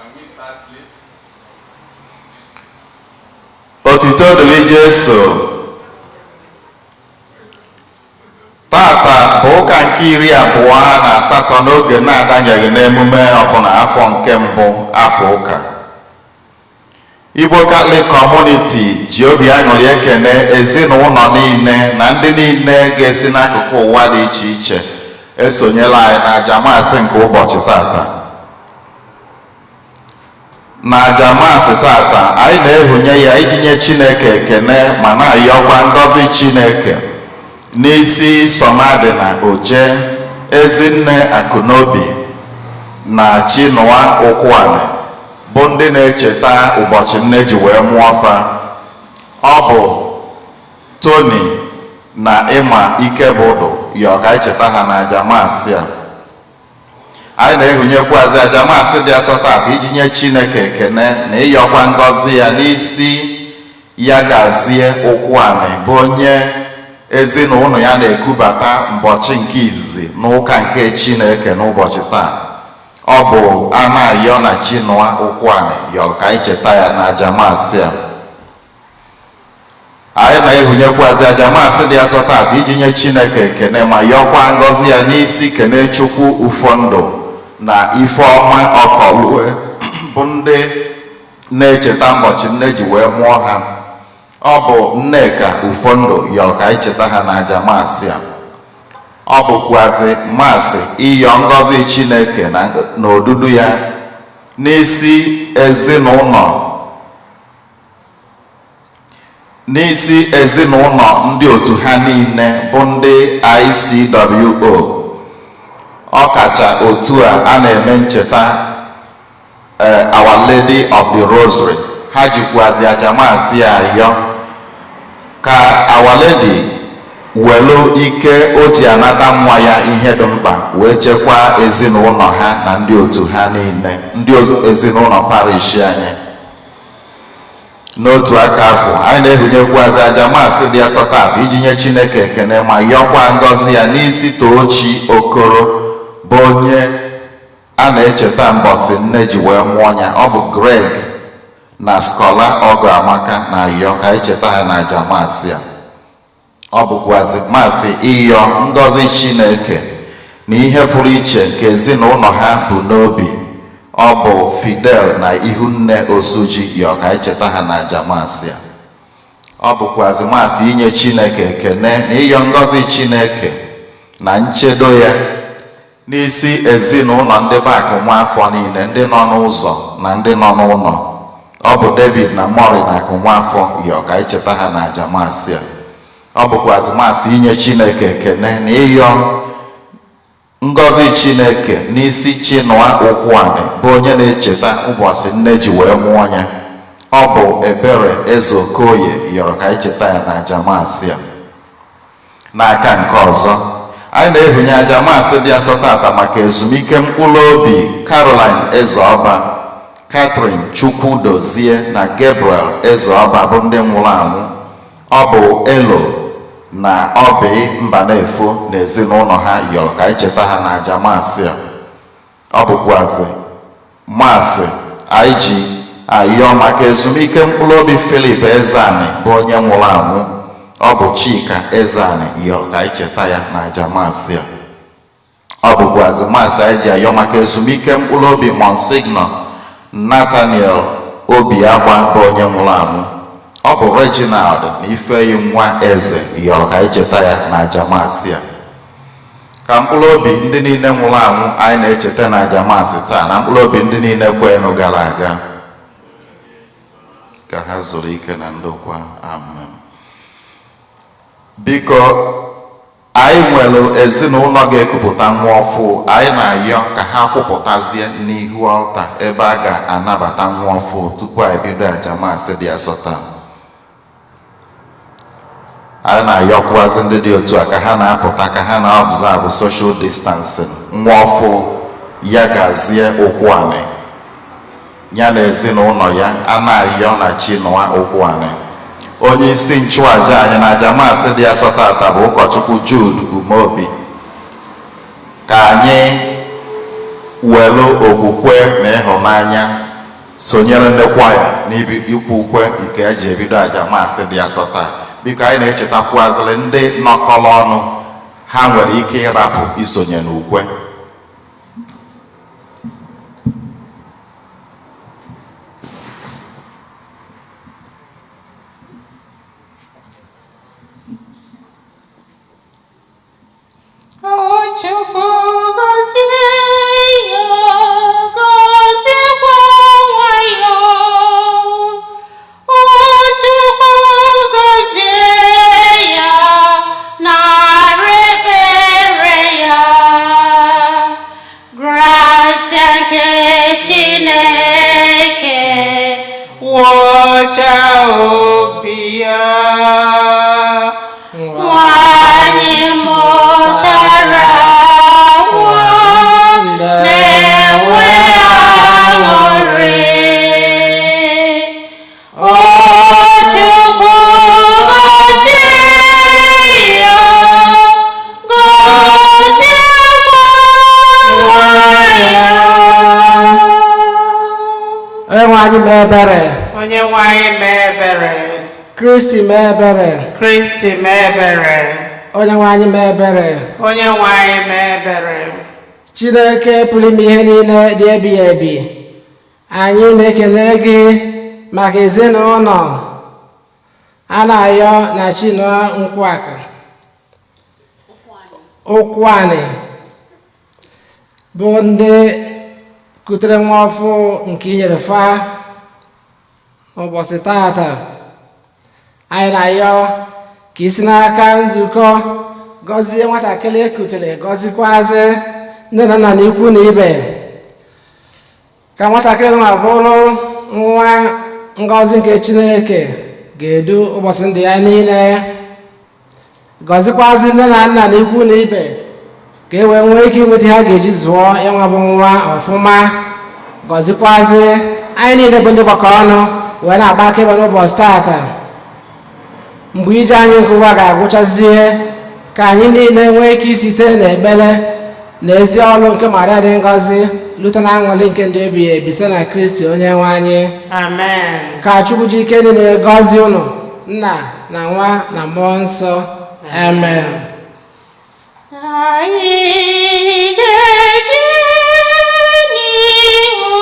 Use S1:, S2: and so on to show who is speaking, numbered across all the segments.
S1: Can we start, please?
S2: Otito dịrị Jesu. Tata bụ ụka nke 28 n'oge na-adanyeghị n'emume ọbụla, afọ nke mbụ, afọ ụka. Igbo Catholic Community ji obi aṅụrị ekene ezinụlọ niile na ndị niile ga-esi n'akụkụ ụwa dị iche iche esonyela anyị na aja maasị nke ụbọchị tata. Na aja maasị tata, anyị na-ehunye ya iji nye Chineke ekene ma na-ayọkwa ngọzi Chineke n'isi Sọmadị na Oje, Ezinne Akụnobi na Chinua Ụkwụanị, bụ ndị na-echeta ụbọchị nne ji wee mụọ fa. Ọ bụ Tony na Ịma Ikebụdụ yọ ka anyị cheta ha na aja maasị a. Anyị na-ehunyekwazị aja maasị dị asọ tata iji nye Chineke ekene na ịyọkwa ngọzi ya n'isi ya gazie Ụkwụanị, bụ onye ezinụlọ ya na-ekubata mbọchị nke izizi n'ụka nke Chineke n'ụbọchị taa. Ọ bụ Anayọ na Chinua Ụkwụanị yọrọ ka anyị cheta ya na aja maasị a. Anyị na-ehunyekwazị aja maasị dị asọ tata iji nye Chineke ekene ma yọkwa ngọzi ya n'isi Kenechukwu Ufọndụ na Ifeọma Ọkọlue, bụ ndị na-echeta mbọchị nne ji wee mụọ ha. Ọ bụ Nneka Ufọndụ yọrọ ka anyị cheta ha na aja maasị a. Ọ bụkwazị maasị ịyọ ngọzi Chineke na odudu ya n'isi ezinụlọ ndị otu ha niile bụ ndị ICWO, ọkacha otu a a na-eme ncheta Our Lady of the Rosary. Ha jikwazi aja maasị ayọ ka Our Lady welu ike o ji anata nwa ya ihe dị mkpa wee chekwaa ezinụlọ ha na ndị otu ha niile, ndị ezinụlọ parish anyị. N'otu aka ahụ, anyị na-ehunyekwazị aja maasị dị asọ tata iji nye Chineke ekene ma yọkwa ngọzi ya n'isi Tochi Okoro, bụ onye a na-echeta mbọsị nne ji wee mụọ ya. Ọ bụ Greg na Skola Ọgụ Amaka na ayọ ka anyị cheta ha na aja maasị a. Ọ bụkwazị maasị ịyọ ngọzi Chineke na ihe pụrụ iche nke ezinụlọ ha bụ n'obi. Ọ bụ Fidel na Ihunne Osuji yọ ka anyị cheta ha na aja maasị a. Ọ bụkwazị maasị inye Chineke ekene na ịyọ ngọzi Chineke na nchedo ya n'isi ezinụlọ ndị bakụ nwaafọ niile, ndị nọ n'ụzọ na ndị nọ n'ụlọ. Ọ bụ David na Mori na Akụ Nwafọ yọ ka anyị cheta ha na aja maasị a. Ọ bụkwazị maasị inye Chineke ekene na ịyọ ngọzi Chineke n'isi Chinua Ụkwụanị, bụ onye na-echeta ụbọchị nne ji wee mụọ ya. Ọ bụ Ebere Eze Okoye yọrọ ka anyị cheta ya na aja maasị a. N'aka nke ọzọ, anyị na-ehunye aja maasị dị asọ tata maka ezumike mkpụrụ obi Caroline Ezeọba, Catherine Chukwudozie na Gabriel Ezeọba, bụ ndị nwụrụ anwụ. Ọ bụ Elo na Ọbị Mbanefo na ezinụlọ ha yọrọ ka anyị cheta ha na aja maasị a. Ọ bụkwazị maasị anyị ji ayọ maka ezumike mkpụrụ obi Philip Ezeani, bụ onye nwụrụ anwụ. Ọ bụ Chika Ezeani yọrọ ka anyị cheta ya na aja maasị a. Ọ bụkwazị maasị anyị ji ayọ maka ezumike mkpụrụ obi Monsignor Nathaniel Obiagba, bụ onye nwụrụ anwụ. Ọ bụ Reginald na Ifeyi nwa Eze yọrọ ka anyị cheta ya na aja maasị a. Ka mkpụrụ obi ndị niile nwụrụ anwụ anyị na-echeta na aja maasị taa, na mkpụrụ obi ndị niile kwenụ gara aga, ka ha zuru ike na ndokwa. Amen. Biko, anyị nwere ezinụlọ ga-ekupụta nwa ọfụ. Anyị na-ayọ ka ha kwupụtazie n'ihu altar ebe a ga-anabata nwa ọfụ tupu anyị bido aja maasị dị asọ taa. Anyị na-ayọkwazị ndị dị otu a ka ha na-apụta, ka ha na-observe social distancing. Nwa ọfụ ya gazie Ụkwụanị ya na ezinụlọ ya, a na-ayọ na Chinua Ụkwụanị. Onye isi nchụaja anyị na aja maasị dị asọ tata bụ Ụkọchukwu Jude Umeobi. Ka anyị welu okwukwe na ịhụnanya. Sonyere ndị kwaya n'ibi ikwu ukwe nke eji ebido aja maasị dị asọ taa. Biko, anyị na-echetakwazịrị ndị nọkọrọ ọnụ, ha nwere ike ịrapụ isonye n'ukwe.
S1: O Chukwu, gọzie ya, gọziekwa nwa ya. O Chukwu, gọzie ya, nara ekpere ya. Gracia nke Chineke
S3: wọcha obi ya.
S1: Nwanyị mụtara nwa na-enwe aṅụrị. O Chukwu, gọzie ya, gọziekwa nwa ya.
S4: Onye nwe anyị, mee ebere.
S3: Onye nwe anyị, mee ebere.
S4: Kristi, mee ebere.
S3: Kristi, mee ebere.
S4: Onye nwe anyị, mee ebere.
S3: Onye nwe anyị, mee ebere.
S4: Chineke pụrụ ime ihe niile dị ebighị ebi, anyị na-ekele gị maka ezinụlọ a na-ayọ na Chinua Nkwaka Ụkwụanị, bụ ndị kutere nwa ọfụ nke inyere fa n'ụbọchị tata. Anyị na-ayọ ka isi n'aka nzukọ gọzie nwatakịrị ekutere, gọzikwazị nne na nna na ikwu na ibe, ka nwatakịrị nwa bụrụ nwa ngọzi nke Chineke ga-edu ụbọchị ndụ ya niile. Gọzikwazị nne na nna na ikwu na ibe, ka e wee nwee ike inweta ihe a ga-eji zụọ ya nwa bụ nwa ọfụma. Gọzikwazị anyị niile bụ ndị gbakọ ọnụ wee na-agba akaebe n'ụbọchị tata. Mgbe ije anyị nke ụwa ga-agwụchazie, ka anyị niile nwee ike isite n'ekpere na ezi ọrụ nke Maria dị ngọzi lute na aṅụrị nke ndụ ebighị ebi, site na Kristi onye nwe anyị.
S3: Amen.
S4: Ka Chukwu ji ike niile gọzie unu, Nna na Nwa na Mmụọ Nsọ. Amen.
S1: Anyị ga-eje n'ihu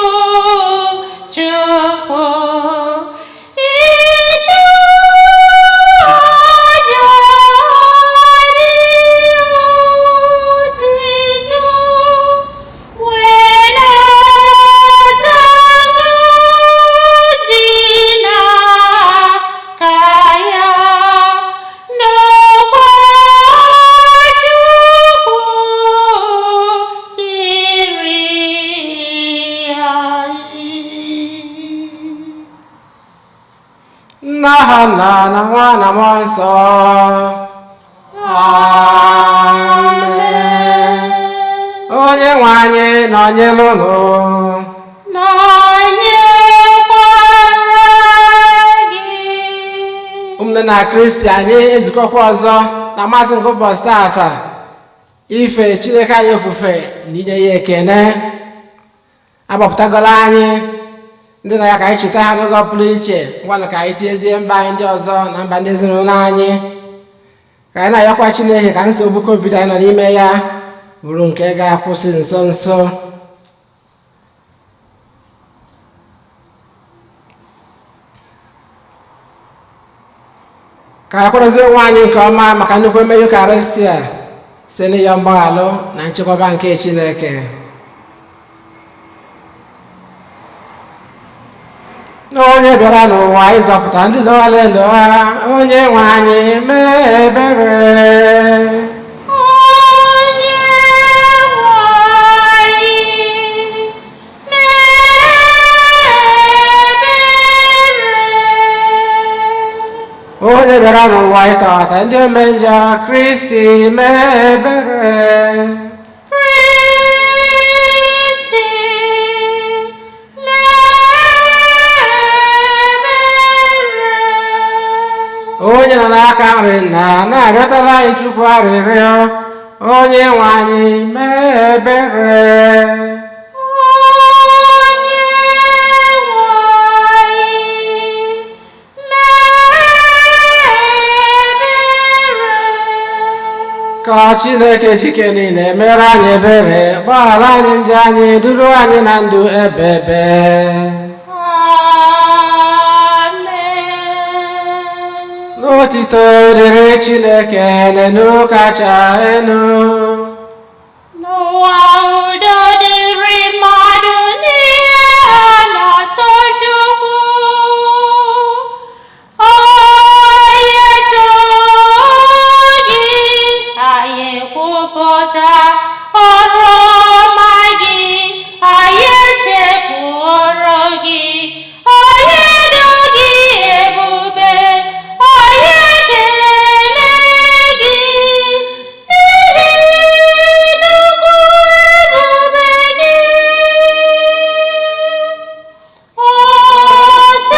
S1: Chukwu ịchụ aja n'ihu otito, wee nata ngọzi n'aka ya n'ọkwa. Chukwu dịrị anyị.
S4: N'aha Nna na Nwa na Mmụọ Nsọ. Amen. Onye nwe anyị nọnyere unu.
S1: Nọnyekwara gị.
S4: Ụmụnne na Kristi, anyị ezukọkwa ọzọ na mmasị nke ụbọchị tata ife Chineke anyị ofufe na inye ya ekene. Agbapụtagola anyị ndị na ya, ka anyị cheta ha n'ụzọ pụrụ iche. Ngwanụ, ka anyị tinyezie mba anyị ndị ọzọ na mba ndị ezinụlọ anyị, ka anyị na-ayọkwa Chineke ka nsogbu COVID anyị nọ n'ime ya bụrụ nke ga-akwụsị nso nso. Ka anyị kwadozie onwe anyị nke ọma maka nnukwu eme Yukarịstia site n'ịyọ mgbaghalụ na nchekwaba nke Chineke. Onye bịara n'ụwa ịzọpụta ndị lụghara ha, onye nwe anyị, mee ebere.
S1: Onye nwe anyị, mee ebere.
S4: Onye bịara n'ụwa ịtọghata ndị ome njọ, Kristi, mee ebere.
S1: Kristi, mee ebere.
S4: Onye nọ n'aka nri nna na-arịọtara anyị Chukwu arịrịọ, onye nwe anyị, mee ebere.
S1: Onye nwe
S4: Chineke jike niile mere anyị ebere, gbaghara anyị njọ anyị, duru anyị na ndụ ebebe.
S1: Amen.
S4: N'otito dịrị Chineke n'enu kacha enu.
S1: N'ụwa udo dịrị mmadụ niile ha na-asọ Chukwu. Onye too gị, anyị kwupụta ọrụ ọma gị, anyị esepụrụ gị. Onye du gị ebube, onye kele gị, n'ihi nnukwu ebube gị.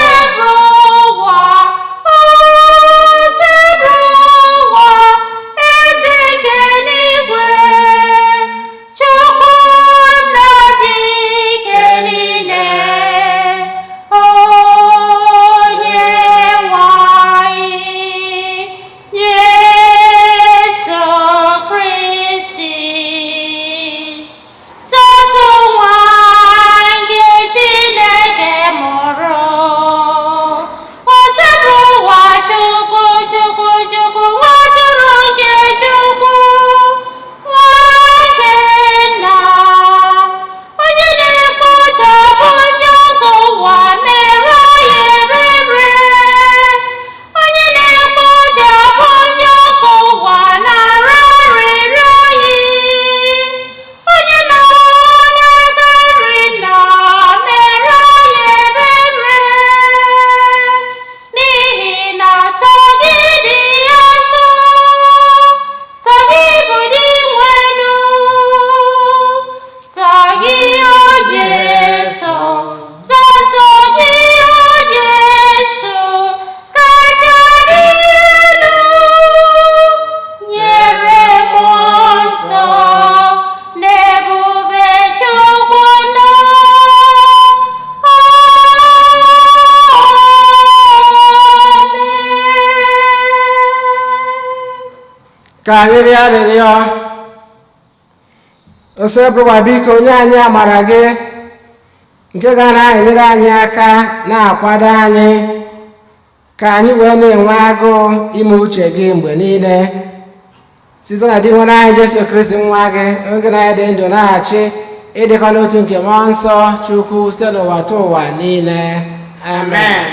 S1: Osebụrụwa, Osebụrụwa, eze nke eluigwe, Chukwu nna dị ike niile, onye nwe anyị, Jesu Kristi. Sọtụ nwa nke Chineke mụrụ, Osebụrụwa Chukwu Chukwu Chukwu, nwa atụrụ nke Chukwu, nwa nke nna, onye na-ekpochapụ njọ nke ụwa mere anyị ebere, onye na-ekpochapụ njọ nke ụwa nara arịrịọ anyị. Onye nọ n'aka nri nna mere anyị ebere, n'ihi na sọ gị dị nsọ, sọ gị bụ Dinwenụ, sọ gị o Jesu, sọ sọ gị o Jesu, kacha dị elu. Nyere mmụọ nsọ n'ebube Chukwu nọ. Amen.
S4: Ka anyị rịọ arịrịọ. Osebụrụwa, biko nye anyị amara gị nke ga na-enyere anyị aka na-akwado anyị ka anyị wee na-enwe agụụ ime uche gị mgbe niile, site na Dinwenụ anyị Jesu Kristi nwa gị, oge na dị ndụ na-achị ịdịkọ n'otu nke mmụọ nsọ Chukwu site n'ụwa tụ ụwa niile. Amen.
S3: Amen.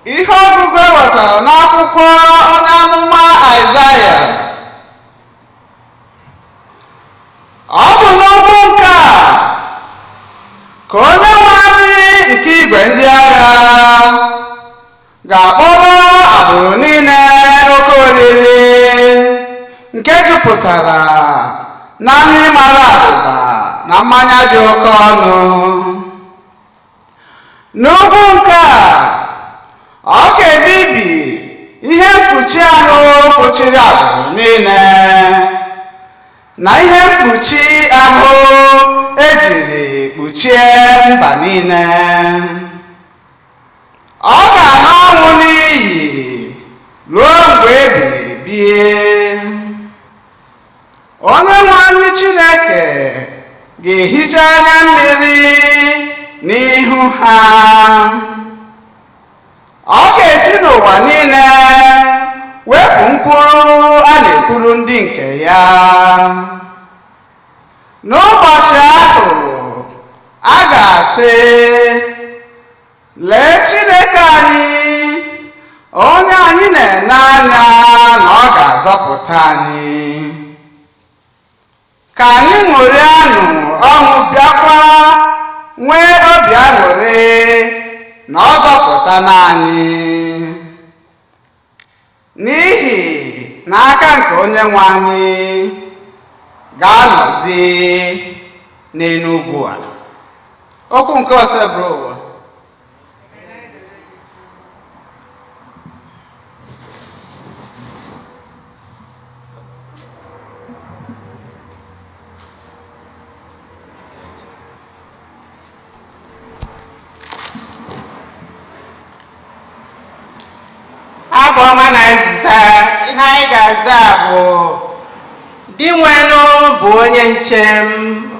S5: Ihe ọgụgụ e wetara n'akwụkwọ onye amụma Aịzaya. Ọ bụ n'ugwu nke a ka onye nwe anyị nke igwe ndị agha ga-akpọrọ agbụrụ niile oke oriri nke jupụtara na nri mara abụba na mmanya dị oke ọnụ. N'ugwu nke a, ọ ga-ebibi ihe mkpuchi ahụ kpuchiri agbụrụ niile na ihe mkpuchi ahụ ejiri kpuchie mba niile. Ọ ga-ana ọnwụ n'iyi ruo mgbe ebighị ebi. Onye nwe anyị Chineke ga-ehicha anya mmiri n'ihu ha. Ọ ga-esi n'ụwa niile wepụ mkpụrụ a na-ekwuru ndị nke ya. N'ụbọchị ahụ, a ga-asị, lee Chineke anyị, onye anyị na-ene anya na ọ ga-azọpụta anyị. Ka anyị ṅụrịanụ ọṅụ bịakwa nwee obi aṅụrị na ọ zọpụtana anyị. N'ihi na aka nke onye nwe anyị ga-anọzi n'elu ugwu a. Okwu nke Osebụrụwa.
S3: Abụ ọma na nza, ihe anyị ga-aza bụ Dinwenụ bụ onye nche m,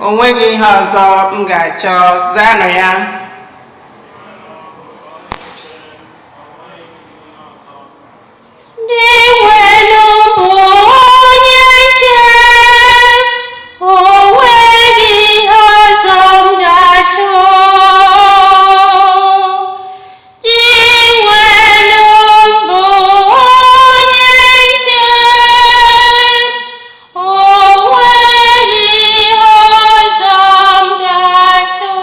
S3: o nweghị ihe ọzọ m ga-achọ. Zanụ ya.
S1: Dinwenụ bụ onye nche m, o nweghị ihe ọzọ m ga-achọ. Dinwenụ bụ onye nche m, o nweghị ihe ọzọ m ga-achọ.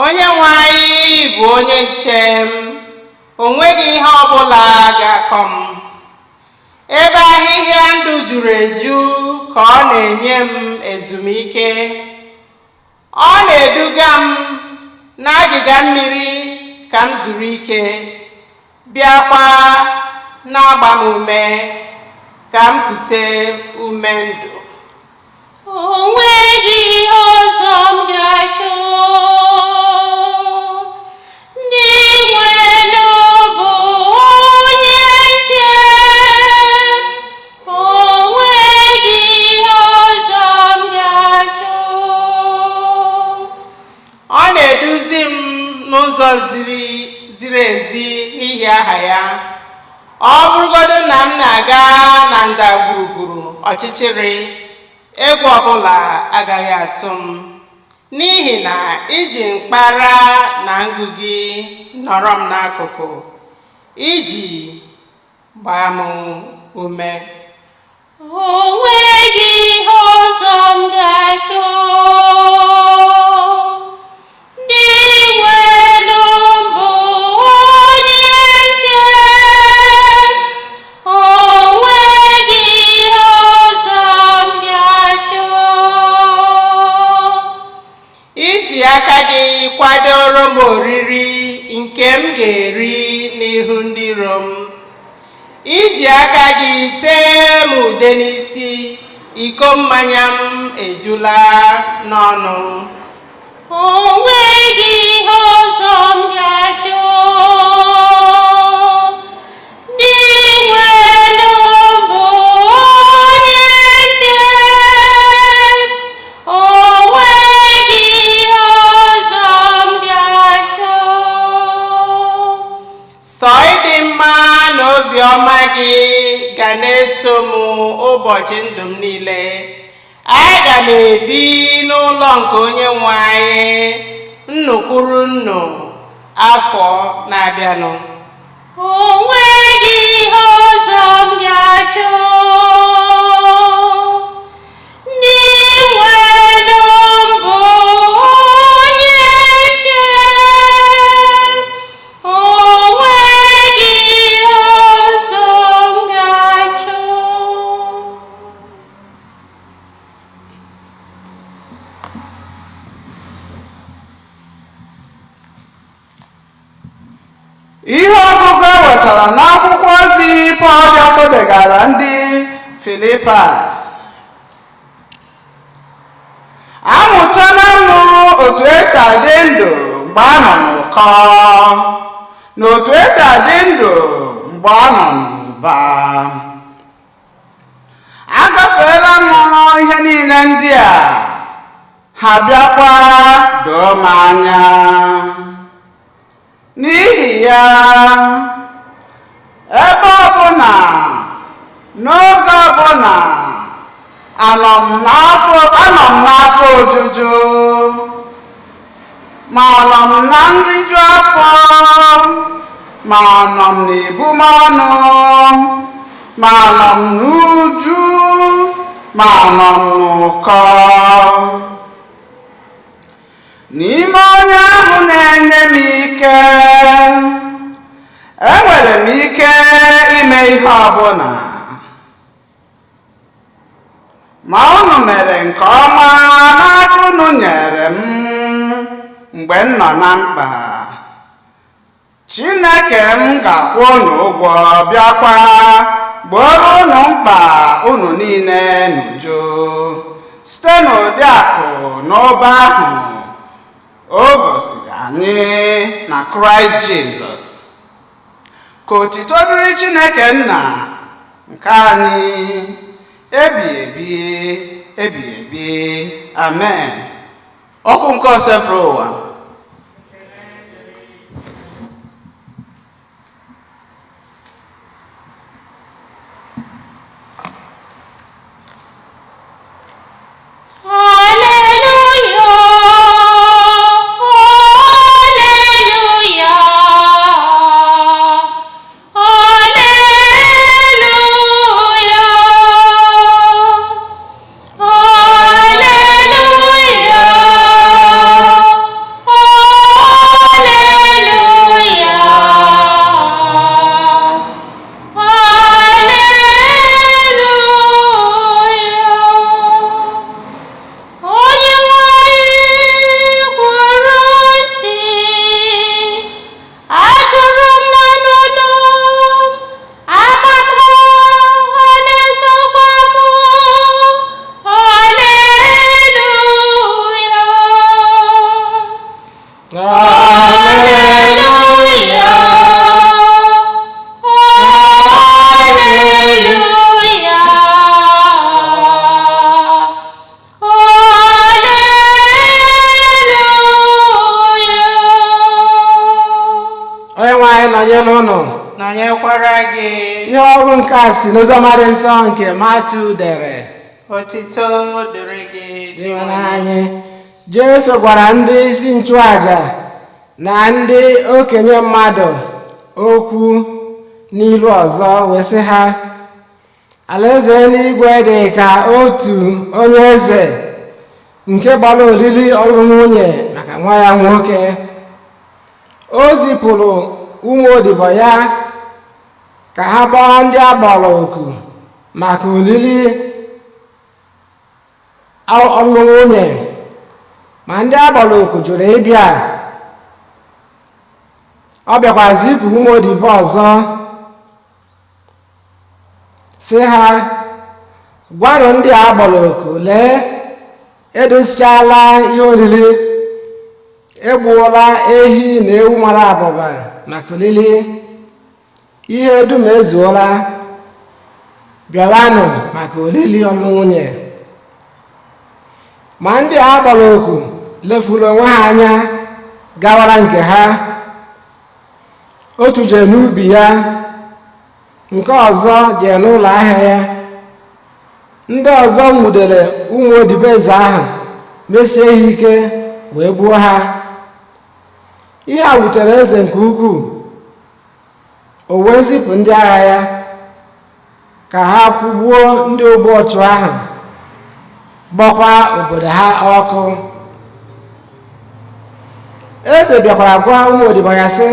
S3: Onye nwe anyị bụ onye nche m, o nweghị ihe ọbụla ga-akọ m. Ebe ahịhịa ndụ juru eju ka ọ na-enye m ezumike. Ọ na-eduga m n'agịga mmiri ka m zuru ike, bịakwa na-agba m ume ka m kute ume ndụ.
S1: O nweghị ihe ọzọ m ga-achọ. Dinwenụ bụ onye nche m, o nweghị ihe ọzọ m ga-achọ.
S3: Ọ na-eduzi m n'ụzọ ziri ziri ezi n'ihi aha ya. Ọ bụrụgodu na m na-aga na ndagwurugwu ọchịchịrị, egwu ọbụla agaghị atụ m, n'ihi na iji mkpara na ngụ gị nọrọ m n'akụkụ iji gbaa m ume.
S1: O nweghị ihe ọzọ m ga-achọ. Dinwenụ bụ onye nche m, o nweghị ihe ọzọ m ga-achọ.
S3: Iji aka gị kwadoro m oriri nke m ga-eri n'ihu ndị iro m. Iji aka gị tee m ude n'isi, iko mmanya m ejula n'ọnụ.
S1: O nweghị ihe ọzọ m ga-achọ. Dinwenụ bụ onye nche m, o nweghị ihe ọzọ m ga-achọ.
S3: Sọ ịdị mma na obiọma gị ga na-eso m ụbọchị ndụ m niile. Aga m ebi n'ụlọ nke onye nwe anyị nnukwuru nnu afọ na-abịanụ.
S1: O nweghị ihe ọzọ m ga-achọ. Dinwenụ bụ onye nche m, o nweghị ihe ọzọ m ga-achọ.
S5: Ihe ọgụgụ e wetara n'akwụkwọ ozi Pọl dị asọ degara ndị Filipai. Amụtala m otu esi adị ndụ mgbe a nọ n'ụkọ na otu esi adị ndụ mgbe a nọ n'ụba. Agafeela m ihe niile ndị a, ha bịakwa doo m anya. N'ihi ya, ebe ọbụla, n'oge ọbụla, anọ m n'afọ ojuju, ma anọ m na nriju afọ, ma anọ m n'ebumọnụ, ma anọ m n'uju, ma anọ m n'ụkọ. N'ime onye ahụ na-enye m ike, enwere m ike ime ihe ọbụla. Ma unu mere nke ọma n'aka unu nyere m mgbe m nọ na mkpa. Chineke m ga-akwụ unu ụgwọ, bịakwa gboro unu mkpa unu niile n'uju site n'ụdị akụ na ụba ahụ o gosiri anyị na Kraịst Jizọs. Ka otito dịrị Chineke Nna nke anyị ebi ebi ebi ebi. Amen. Okwu nke Osebụrụwa.
S1: Hallelujah, hallelujah, hallelujah, hallelujah, hallelujah, hallelujah. Onye nwanyị kwuru sị, atụrụ m nọ n'ụlọ m, ama m ha, ha na-esokwa m. Haleluya. Haleluya. Haleluya. Hallelujah.
S4: Onye nwe anyị nọnyere ụnụ.
S3: Nọnyekwara gị.
S4: Ihe ọgụ nke a si n'Oziọma dị nsọ nke Matiu dere.
S3: Otito dịrị gị.
S4: Dinwenụ anyị. Jesu gwara ndị isi nchụaja na ndị okenye mmadụ okwu n'ilu ọzọ wee sị ha, alaeze eluigwe dị ka otu onye eze nke gbara oriri ọlụlụ nwunye maka nwa ya nwoke. O zipụrụ ụmụ odibo ya ka ha kpọọ ndị a kpọrọ oku maka oriri ọlụlụ nwunye, ma ndị a kpọrọ oku jụrụ ịbịa. Ọ bịakwa zipụ ụmụ odibo ọzọ sị ha, gwanụ ndị a kpọrọ oku, lee, edozichala ihe oriri, egbuola ehi na ewu mara abụba maka oriri, ihe dum ezuola, bịawanụ maka oriri ọlụlụ nwunye. Ma ndị a kpọrọ oku lefuru onwe ha anya gawara nke ha. Otu jere n'ubi ya, nke ọzọ jere n'ụlọ ahịa ya. Ndị ọzọ nwudere ụmụ odibo eze ahụ, mesie ha ike wee gbuo ha. Ihe a wutere eze nke ukwuu. O wee zipụ ndị agha ya ka ha kwụgbuo ndị ogbu ọchụ ahụ, gbakwa obodo ha ọkụ. Eze bịakwara gwa ụmụ odibo ya sị,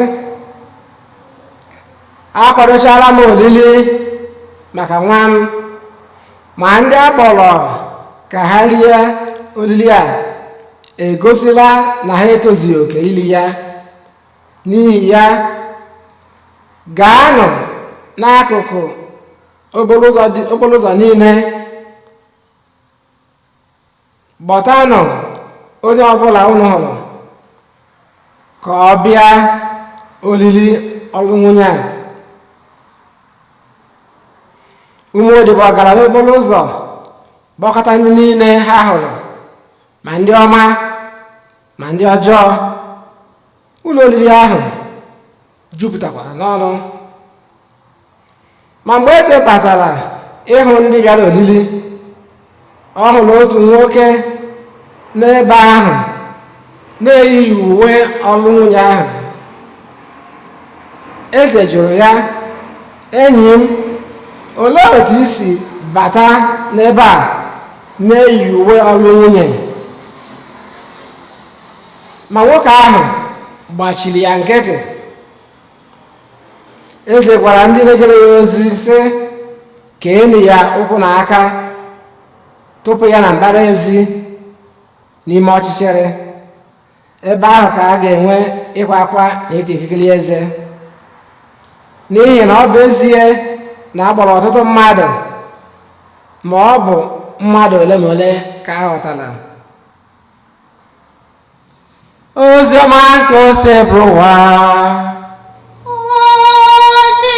S4: akwadochala m olili maka nwa m, ma ndị a kpọrọ ka ha rie olili a egosila na ha etozughị oke ili ya. N'ihi ya, gaanụ n'akụkụ okporo ụzọ niile, kpọtanụ onye ọbụla unu hụrụ ka ọ bịa olili ọlụ nwunye a. Ụmụ odibo gara n'okporo ụzọ kpọkọta ndị niile ha hụrụ, ma ndị ọma ma ndị ọjọọ. Ụlọ oriri ahụ jupụtakwara n'ọnụ. Ma mgbe eze batara ịhụ ndị bịara oriri, ọ hụrụ otu nwoke n'ebe ahụ na-eyighị uwe ọlụ nwunye ahụ. Eze jụrụ ya, enyi m, olee otu i si bata n'ebe a na-eyi uwe ọlụ nwunye? Ma nwoke ahụ gbachiri ya nkịtị. Eze gwara ndị na-ejere ya ozi sị, keenụ ya ụkwụ na aka, tụpụ ya na mbara ezi n'ime ọchịchịrị. Ebe ahụ ka a ga-enwe ịkwa akwa na iti ikikere eze. N'ihi na ọ bụ ezie na a gbara ọtụtụ mmadụ, ma ọ bụ mmadụ ole ma ole ka a ghọtara. Ozi ọma nke Osebụrụwa.
S1: Otito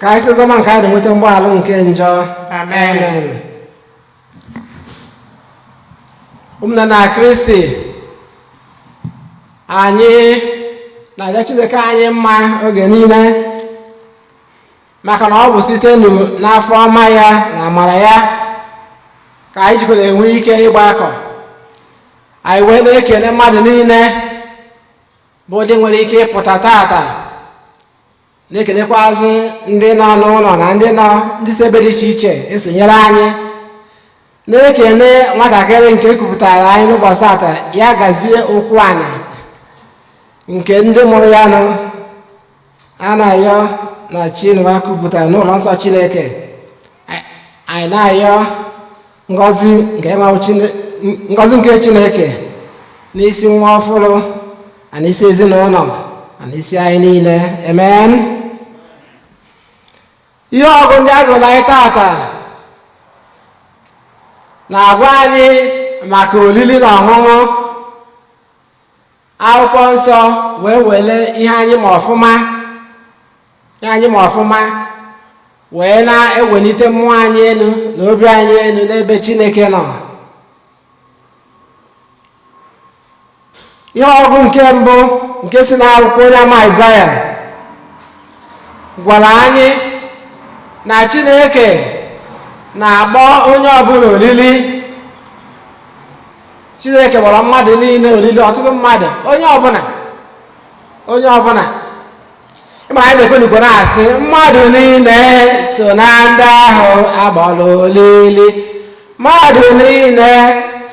S4: Ka anyị site n'oziọma nke anyị nweta mgbaghalụ nke njọ.
S3: Amen.
S4: Ụmụnne na Kristi, anyị na-aja Chineke anyị mma oge niile maka na ọ bụ site n'afọ ọma ya na amara ya ka anyị jikwara enwe ike ịgbakọ. Anyị wee na-ekele mmadụ niile bụ ndị nwere ike ịpụta tata, na-ekelekwazi ndị nọ n'ụlọ na ndị nọ ndị si ebe dị iche iche esonyere anyị, na-ekele nwatakịrị nke kwupụtara anyị n'ụbọchị tata ya gazie okwu ana nke ndị mụrụ ya nụ a na-ayọ na Chinua kwupụtara n'ụlọ nsọ Chineke. Anyị na-ayọ ngọzi nke ngọzi nke Chineke n'isi nwa ọfụrụ na n'isi ezinụlọ na n'isi anyị niile. Amen. Ihe ọgụ ndị agụrụ anyị tata na-agwa anyị maka olili na ọṅụṅụ. Akwụkwọ nsọ wee wele ihe anyị ma ọfụma, ihe anyị ma ọfụma, wee na-ewelite mmụọ anyị elu na obi anyị elu n'ebe Chineke nọ. Ihe ọgụ nke mbụ nke si n'akwụkwọ onye ama Aịzaya gwara anyị na Chineke na-akpọ onye ọbụla olili. Chineke kpọrọ mmadụ niile olili, ọtụtụ mmadụ, onye ọbụla, onye ọbụla. Ịmara anyị na-ekwe n'ukwe na-asị mmadụ niile so na ndị ahụ agbọrọ olili, mmadụ niile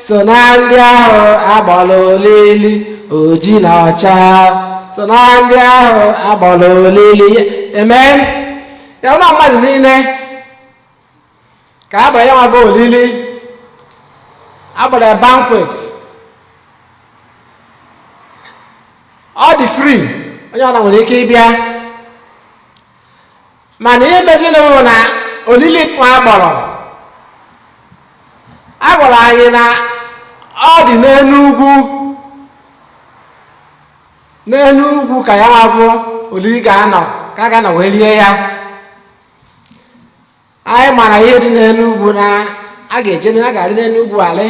S4: so na ndị ahụ agbọrọ olili, oji na ọcha so na ndị ahụ agbọrọ olili. Amen. Ya na mmadụ niile ka a gbara ya nwa bụ olili, agbara ya banquet. Ọ dị free, onye ọbụla nwere ike ịbịa. Mana ihe mezinụ na olili nwa agbọrọ a gwara anyị na ọ dị n'elu ugwu, n'elu ugwu ka ya nwa bụ olili ga-anọ, ka a ga-anọ wee rie ya. Anyị mara ihe dị n'elu ugwu na a ga-eje, a ga-arị n'elu ugwu alị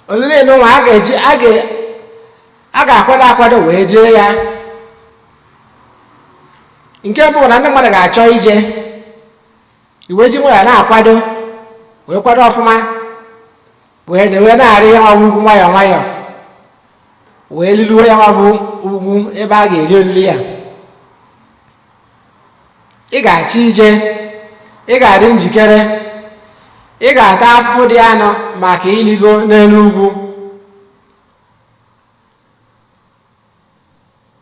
S4: olili n'ụwa. A ga-eji a ga-akwado akwado wee jee ya. Nke mbụ na ndị mmadụ ga-achọ ije iwe ji nwayọọ na-akwado, wee kwado ọfụma, wee na-arị ya nwa bụ ugwu nwayọọ nwayọọ, wee liluo ya nwa bụ ugwu ebe a ga-eri olili ya. Ị ga-achọ ije, ị ga-adị njikere, ị ga-ata afụfụ dị anọ maka iligo n'elu ugwu.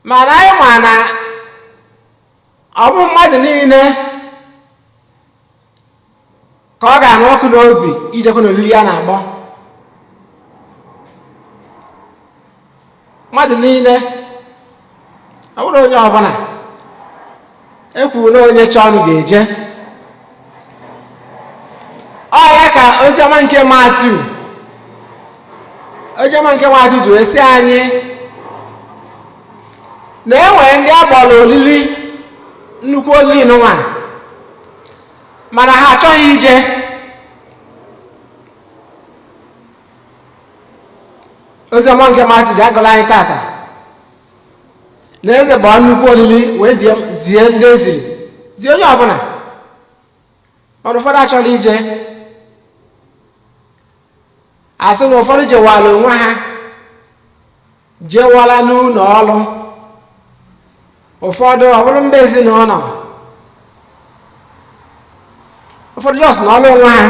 S4: Mana anyị ma na ọ bụ mmadụ niile ka ọ ga-anụ ọkụ n'obi ijekwa n'olili ya na-akpọ mmadụ niile. Ọ bụrụ onye ọbụla ekwuru na onye chọọ ọnụ ga-eje. Ọ ya ka oziọma nke Matiu, oziọma nke Matiu ji wee sị anyị na e nwere ndị a kpọrọ olili, nnukwu olili n'ụwa, mana ha achọghị ije. Oziọma nke Matiu ga-agụla anyị tata na eze gbaa nnukwu olili wee zie ndị ezi, zie onye ọbụla, mana ụfọdụ achọghị ije. Asị na ụfọdụ jewala onwe ha, jewala n'ụlọ ọrụ, ụfọdụ ọ bụrụ mba ezinụlọ, ụfọdụ just n'ọrụ onwe ha.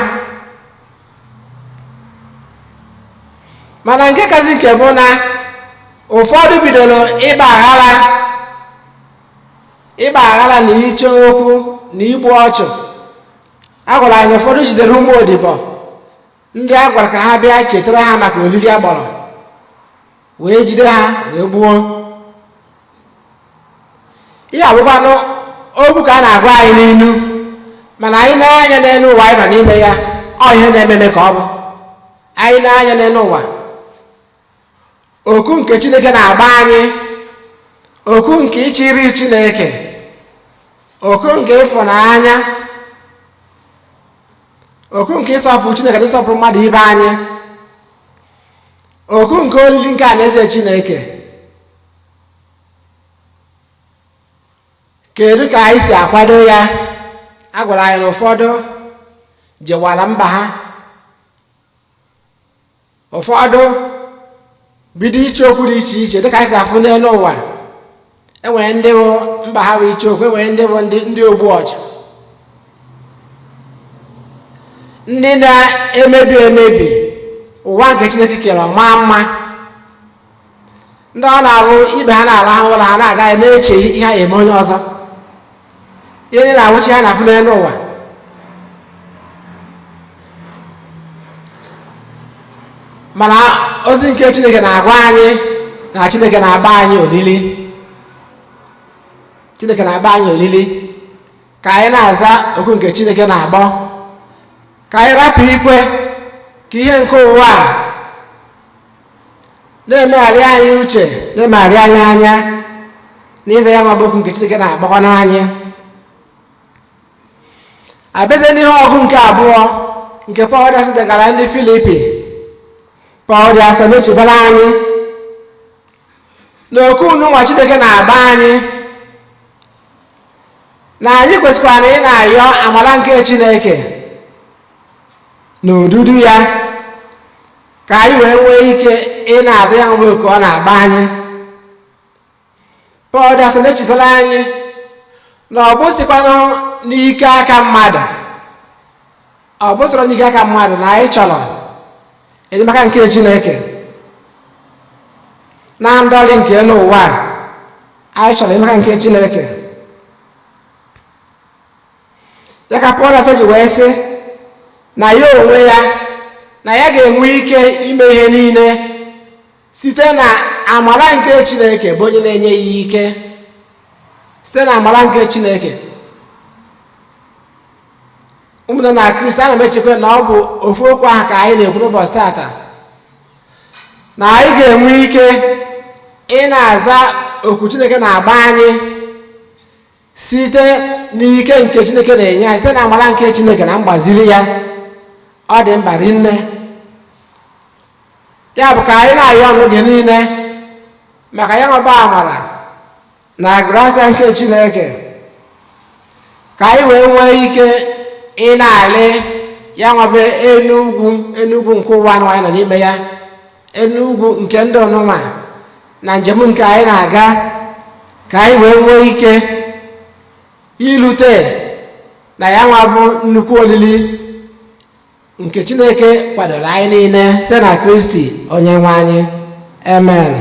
S4: Mana nke kazi nke bụ na ụfọdụ bidoro ịgba aghara, ịgba aghara na iche okwu na igbu ọchụ. A gwara anyị ụfọdụ jidere ụmụ odibo ndị a gwara ka ha bịa chetara ha maka olili a gbọrọ, wee jide ha wee gbuo. Ihe abụkwanụ okwu ka a na-agwa anyị n'inu, mana anyị na-anya n'elu ụwa anyị nọ n'ime ya, ọ ihe na-ememe ka ọ bụ. Anyị na-anya n'elu ụwa, oku nke Chineke na-agba anyị, oku nke ịchịrị Chineke, Oku nke ịfụnanya, oku nke ịsọpụrụ Chineke na ịsọpụrụ mmadụ ibe anyị, oku nke olili nke alaeze Chineke. Kedu ka anyị si akwado ya? A gwara anyị na ụfọdụ jewara mba ha, ụfọdụ bido iche okwu dị iche iche dịka anyị si afụ n'elu ụwa. Enwere ndị bụ mba ha bụ iche okwu, enwere ndị bụ ndị ogbu ọchụ, ndị na-emebi emebi ụwa nke Chineke kere ọma mma, ndị ọ na-abụ ibe ha na-alahụ ụra ha na-agaghị na-eche ihe ha eme onye ọzọ, ihe ndị na-awụchi ha na-afụ n'elu ụwa. Mana ozi nke Chineke na-agwa anyị na Chineke na-agba anyị olili, Chineke na-agba anyị olili ka anyị na-aza oku nke Chineke na-agbọ, ka anyị rapụ ikwe ka ihe nke ụwa a na-emegharị anyị uche, na-emegharị anyị anya n'ịza ya nwa bụ oku nke Chineke na-agbakwa n'anyị. Abịazie n'ihe ọgụ nke abụọ nke Pọl dị asọ degara ndị Filipi, Pọl dị asọ na-echetara anyị na oku nwa Chineke na-agba anyị na anyị kwesịkwara na ị na-ayọ amara nke Chineke na odudu ya ka anyị wee nwee ike ị na-aza ya nwa oku ọ na-agba anyị. Pọl dị asọ na-echetara anyị na ọ bụsịkwanụ n'ike aka mmadụ, ọ bụsịrọ n'ike aka mmadụ na anyị chọrọ enyemaka nke Chineke na ndọlị nke elu ụwa a, anyị chọrọ enyemaka nke Chineke. Ya ka Pọl asọ ji wee sị na ya onwe ya na ya ga-enwe ike ime ihe niile site na amara nke Chineke bụ onye na-enye ya ike, site na amara nke Chineke. Ụmụnne na Kristi, ana m echekwa na ọ bụ ofu okwu ahụ ka anyị na-ekwu n'ụbọchị taata, na anyị ga-enwe ike ị na-aza oku Chineke na-agba anyị site n'ike nke Chineke na-enye anyị, site na amara nke Chineke na mgbaziri ya. Ọ dị mkpa rinne. Ya bụ ka anyị na-ayọ n'oge niile maka ya nwaba amara na grasia nke Chineke, ka anyị wee nwee ike ị na-alị ya nwaba enu ugwu, enu ugwu nke ụwa anyị nọ n'ime ya, enu ugwu nke ndị ọnụnwa na njem nke anyị na-aga, ka anyị wee nwee ike ilute na ya nwa bụ nnukwu olili nke Chineke kwadoro anyị niile site na Kristi onye nwe anyị. Amen.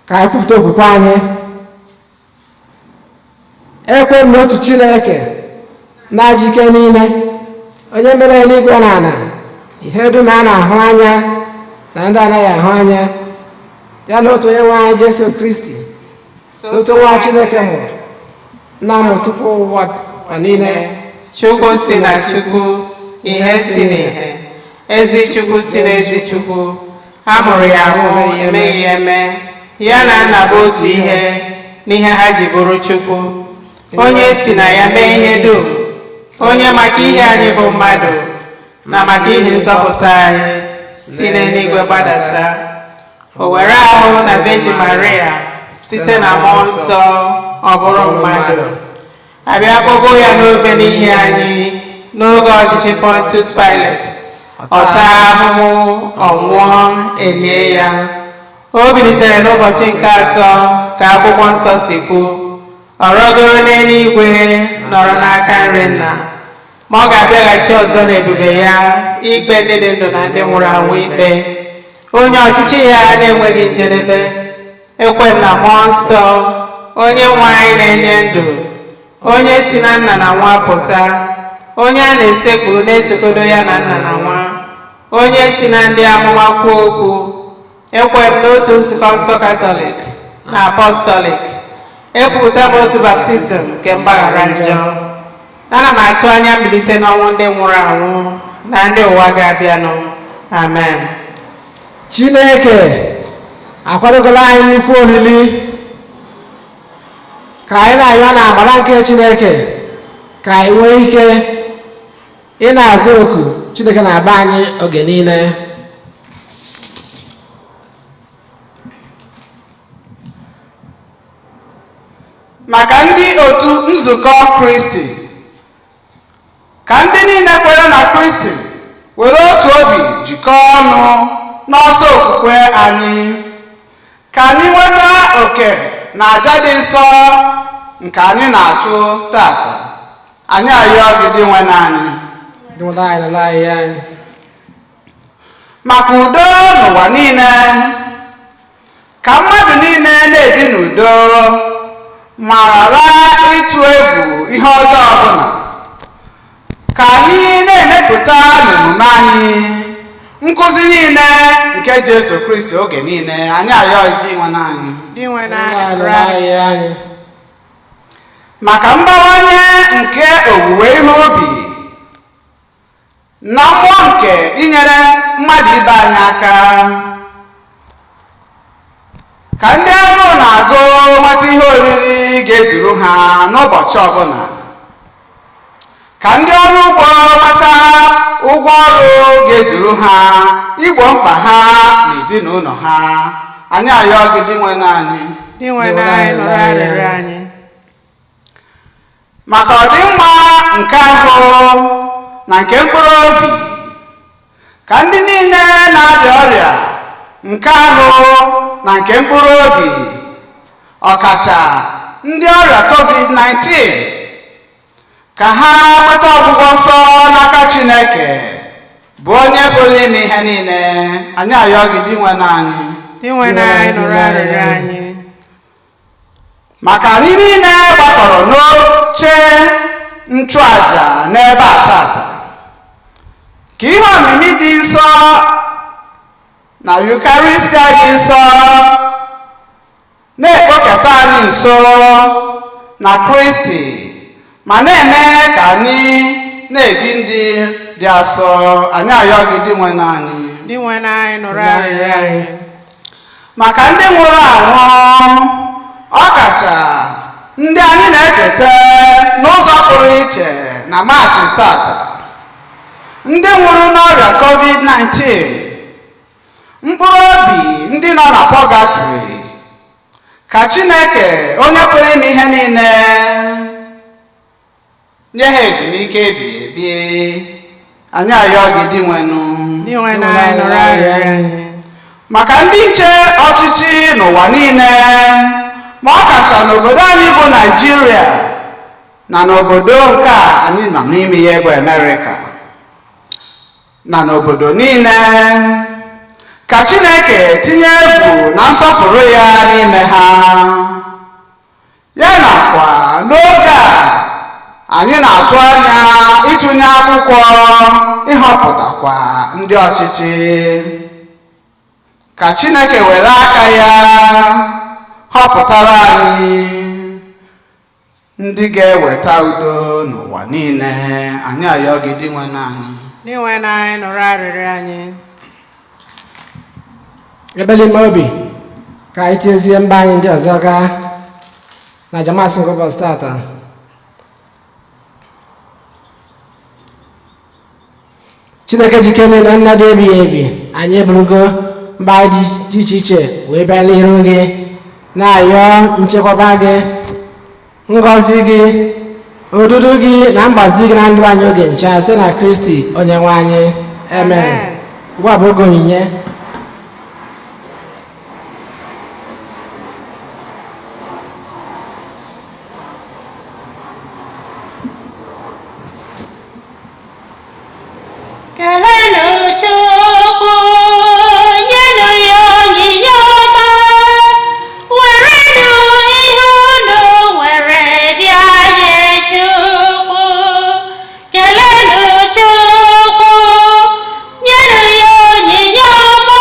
S4: Ka anyị kwupụta okwukwe anyị. Ekwe m n'otu Chineke na-aji ike niile, onye mere eluigwe na ala, ihe dum a na-ahụ anya na ndị anaghị ahụ anya, ya na otu onye nwe anyị Jesu Kristi, otu nwa Chineke mụrụ, nna mụ tupu ụwa niile,
S3: Chukwu si na Chukwu, ihe si n'ihe, ezi Chukwu si n'ezi Chukwu, a mụrụ ya amụ, emeghị eme, ya na nna bụ otu ihe n'ihe ha ji bụrụ Chukwu, onye si na ya mee ihe dum, onye maka ihe anyị bụ mmadụ na maka ihe nzọpụta anyị si n'eluigwe gbadata, o were ahụ na Virgin Maria site na mmụọ nsọ ọ bụrụ mmadụ, abịa kpọgbuo ya n'obe n'ihi anyị n'oge ọchịchị Pontius Pilate, ọ taa ahụhụ, ọ nwụọ, elie ya, o bilitere n'ụbọchị nke atọ ka akwụkwọ nsọ si kwu, ọ rọgoro n'eluigwe nọrọ n'aka nri nna, ma ọ ga-abịaghachi ọzọ n'ebube ya ikpe ndị dị ndụ na ndị nwụrụ anwụ ikpe, onye ọchịchị ya na-enweghị njedebe. Ekwe m na mmụọ nsọ onye nwe anyị na-enye ndụ, onye si na nna na nwa pụta, onye a na-esekpuru na-etokodo ya na nna na nwa, onye si na ndị amụma kwuo okwu. Ekwe m n'otu nzukọ nsọ Katọlik na Apọstọlik, ekwupụta m otu baptizim nke mgbaghara njọ. Ana m atụ anya mbilite n'ọnwụ ndị nwụrụ anwụ na ndị ụwa ga-abịanụ. Amen.
S4: Chineke akwadogola anyị nnukwu olili. Ka anyị na-ayọ na amara nke Chineke ka anyị nwee ike ị na-aza oku Chineke na-agba anyị oge niile.
S5: Maka ndị otu nzukọ Kristi, ka ndị niile kwere na Kristi were otu obi jikọọ ọnụ n'ọsọ okwukwe anyị, ka anyị nweta oke na aja dị nsọ nke anyị na-achụ tata. Anyị ayọ gị, Dinwenụ anyị.
S4: Dinwenụ anyị, nụrụ anyị anyị.
S5: Maka udo n'ụwa niile, ka mmadụ niile na-ebi n'udo ma ghara ịtụ egwu ihe ọjọọ ọbụla, ka anyị na-emepụta n'omume anyị nkụzi niile nke Jesu Kristi oge niile. Anyị ayọ Dinwenụ anyị.
S3: Dinwenụ anyị,
S4: Dinwenụ
S3: nụrụ
S4: anyị anyị.
S5: Maka mbawanye nke owuwe ihe ubi na mmụọ nke inyere mmadụ ibe anyị aka, ka ndị agụụ na-agụ nweta ihe oriri ga-ezuru ha n'ụbọchị ọbụla, ka ndị ọrụ ugbo nweta ụgwọ ọrụ ga-ezuru ha igbo mkpa ha na ezinụlọ ha. Anyị ayọ gị, Dinwenụ anyị.
S3: Dinwenụ anyị, nụrụ arịrịọ anyị.
S5: Maka ọdịmma nke ahụ na nke mkpụrụ obi, ka ndị niile na-arịa ọrịa nke ahụ na nke mkpụrụ obi, ọkacha ndị ọrịa COVID-19, ka ha nweta ọgwụgwọ nsọ n'aka Chineke bụ onye pụrụ ime ihe niile. Anyị ayọ gị, Dinwenụ anyị.
S3: Dinwenụ anyị, nụrụ arịrịọ anyị.
S5: Maka anyị niile gbakọrọ n'oche nchụaja n'ebe a tata, ka ihe omimi dị nsọ na Yukaristia dị nsọ na-ekpokọta anyị nso na Kristi ma na-eme ka anyị na-ebi ndị dị asọ. Anyị ayọ gị, Dinwenụ anyị.
S3: Dinwenụ anyị, nụrụ arịrịọ anyị.
S5: Maka ndị nwụrụ anwụ, ọkacha ndị anyị na-echeta n'ụzọ pụrụ iche na Maasị tata, ndị nwụrụ n'ọrịa COVID-19, mkpụrụ obi ndị nọ na pọgatrị, ka Chineke onye pụrụ ime ihe niile nye ha ezumike ebighị ebi. Anyị ayọ gị, Dinwenụ.
S3: Dinwenụ anyị, nụrụ arịrịọ anyị.
S5: Maka ndị nche ọchịchị n'ụwa niile, ma ọ kacha n'obodo anyị bụ Naịjirịa na n'obodo nke a anyị nọ n'ime ya bụ Amerịka na n'obodo niile, ka Chineke tinye egwu na nsọpụrụ ya n'ime ha, ya nakwa n'oge a anyị na-atụ anya ịtụnye akwụkwọ ịhọpụtakwa ndị ọchịchị, ka Chineke were aka ya họpụtara anyị ndị ga-eweta udo n'ụwa niile. Anyị ayọ gị, Dinwenụ anyị.
S3: Dinwenụ anyị, nụrụ arịrịọ anyị.
S4: Ebele ime obi ka anyị tiezie mba anyị ndị ọzọ gaa na Jamasị nke ụbọchị tata. Chineke jike niile, nna dị ebighị ebi, anyị eburugo mba anyị dị iche iche wee bịa n'iru gị na-ayọ nchekwaba gị, ngọzi gị, odudu gị na mgbazi gị na ndụ anyị oge ncha site na Kristi onye nwe anyị. Amen. Ugbu a bụ oge onyinye.
S1: Kelenụ Chukwu, nyenụ ya onyinye ọma, werenụ ihe unu nwere bịa nye Chukwu. Kelenụ Chukwu, nyenụ ya onyinye ọma,